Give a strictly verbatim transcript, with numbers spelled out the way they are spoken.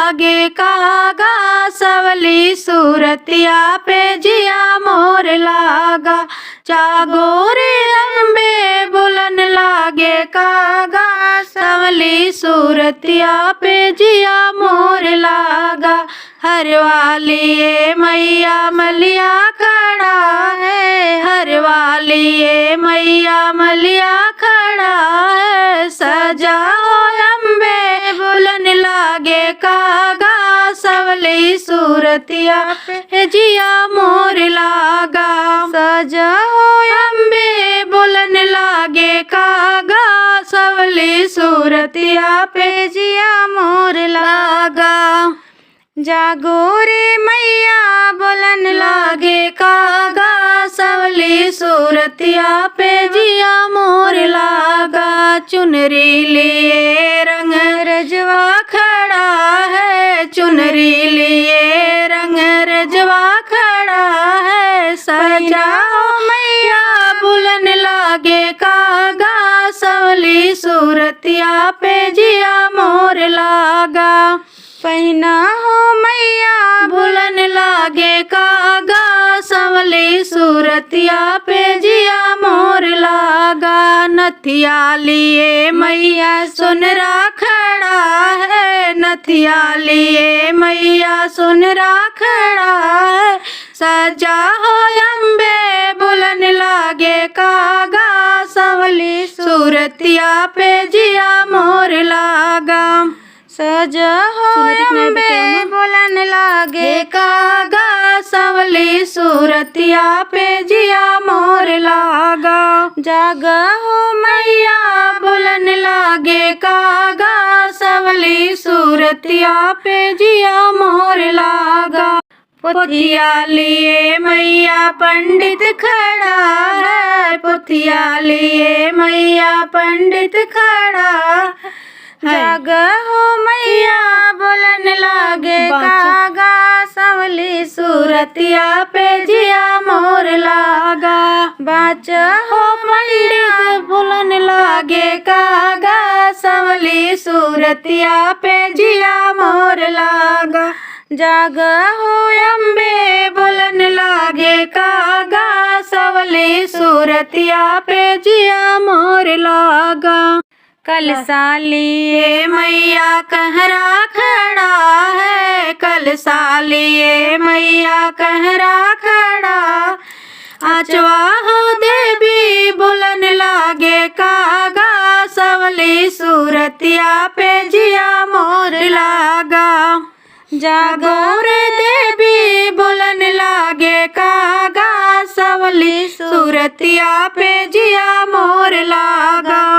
लागे कागा, सवली सूरतिया पे जिया मोर लागा। जागो रे अम्बे, बुलन लागे कागा, सवली सूरतिया पे जिया मोर लागा। हरवाली ए मैया मलिया खड़ा है, हरवाली ए मैया मलिया खड़ा है। सजा हो अम्बे, बुलन लागे कागा, सवली सूरतिया पे जिया मोर लागा। सजा हो अम्बे, बुलन लागे कागा, सवली सूरतिया पे जिया मोर लागा। जागो रे मैया, बुलन लागे कागा, सवली सूरतिया पे जिया मोर लागा। चुनरी लिए रंग रजवा खड़ा है, चुनरी लिए रंग रजवा खड़ा है। सजा हो मैया, बुलन लागे कागा, सवली सूरतिया पे जिया मोर लागा। पहिना हो मैया, बुलन लागे कागा, सवली सूरतिया पे जिया मोर लागा। नथिया लिए मैया सुनरा खड़ा है, नथिया लिए मैया सुनरा खड़ा है। सजा हो अम्बे, बुलन लागे कागा, सवली सूरतिया पे जिया मोर लागा। सजा हो चुनरी के नाई अम्बे, बेचवा। बुलन लागे कागा, सवली सूरतिया पे जिया मोर लागा। जागा हो मैया, बुलन लागे कागा, सवली सूरतिया पे जिया मोर लागा। पोथिया लिए मैया पंडित खड़ा है, पोथिया लिए मैया पंडित खड़ा है। जागा हो मैया, बुलन लागे बाँचा। कागा, सवली सूरतिया पे जिया मोर लागा। बाँचा हो मैया, बुलन लागे कागा, सवली सूरतिया पे जिया मोर लागा। जागा हो अम्बे, बुलन लागे कागा, सवली सूरतिया पे जिया मोर लागा। कलसा लिए मैया कहरा खड़ा है, कलसा लिए मैया कहरा खड़ा। अचवा हो देवी, बुलन लागे कागा, सवली सूरतिया पे जिया मोर लागा। जागो रे देवी, बुलन लागे कागा, सवली सूरतिया पे जिया मोर लागा।